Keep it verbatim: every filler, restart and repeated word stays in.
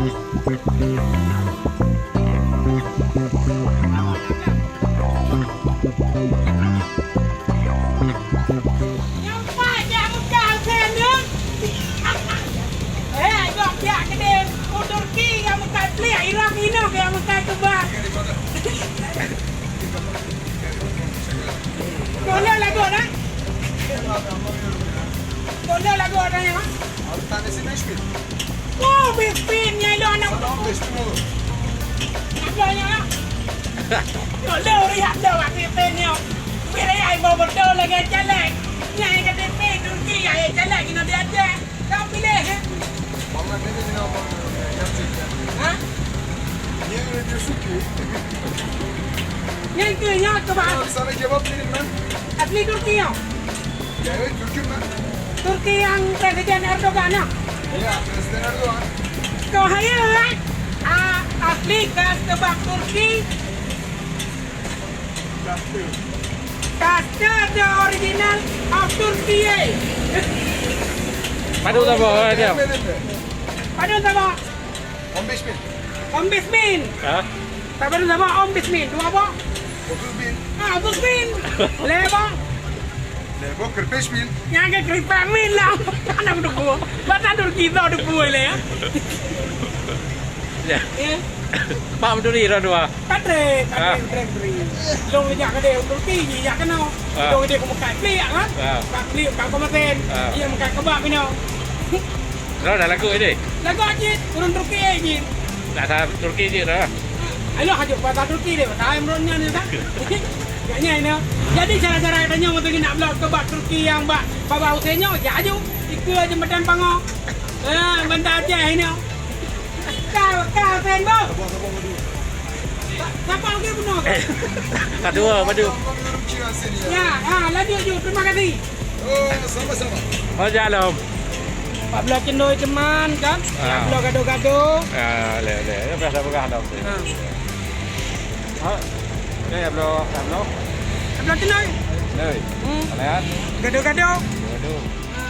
Nyang pat jak Mekah, Hussein, nyoe. Eh, gok jak keudeh u Turki, nyang meukat pliek, irong inoe nyang meukat keubah. Boleh lagu dah? Boleh lagu dah, ya? Altı tanesi beş bin. Oh, beş bin, ya, lo anak. Sana on beş bin olur. Nak belanja, ya? Lo, lo, lihat lo, beş bin, ya. Bila ya, ibu betul lagi, caleg. Nyai K T P Turki, ya, ya, caleg, inoe di Aceh. Kau pilih, ya? Vallahi ne bileyim ama, yapacak ya. Ha? Niye öyle diyorsun ki? Nyang keu nyoe keu bah. Ya, sana cevap verin ben. Asli Turki nyoe. Ya, evet, Türk'üm ben. Turki nyang Presiden Erdogan nyoe. Ya, Presiden Erdogan. Keu hai, eh? Ah, asli khas keu bah Turki. Custard the original of Turkey. Padum saboh, eh, dia? Padum saboh? On beş bin. On beş bin. Ha? Tak padum saboh, on beş bin. Dua boh? Otuz bin. Ah, otuz bin. Lhèe boh? Lhèe boh kırk beş bin. Nyang keu keureupek min lah. Aneuk duku. Batang Turki tu duku lé, ya. Ya. Ya. Pak Menteri dah dua. Patrick, Patrick, Patrick Menteri. Long jak keudeh Turki, jak keunoe. Ah. Long keudeh keu meukat pliek, kan? Ah. Kat pliek, kat keumaten. Ah. Iya meukat keubah keunoe. Dah, dah lagu ini? Lagu cit, ureueng Turki cit. Bahasa Turki cit dah. Ayolah, hajat bahasa Turki deh, bahasa Imron nyan, kan? Agaknya ini. Jadi, cara-cara katanya, untuk nak bloe keubah Turki nyang bak Baba Hussein nyoe, ya aju. Ikut aja Medan Pango. Ah, banda Aceh ini. Ka, ka, Hussein, boh. Sapa lagi bunoe? Eh, ka dua, padu. Ya, ha, lanjut ju. Terima kasih. Oh, sama-sama. Oh, jalan. Pak belah cendoi teman, kan? Ah. Ya, belah gado-gado. Ah, le, le. Ya, biasa pegang dah. Ha. Ha. Oke, ya, belah, ya, belah. Belah cendoi. Cendoi. Hmm. Lihat. Gado-gado. Gado. Ha.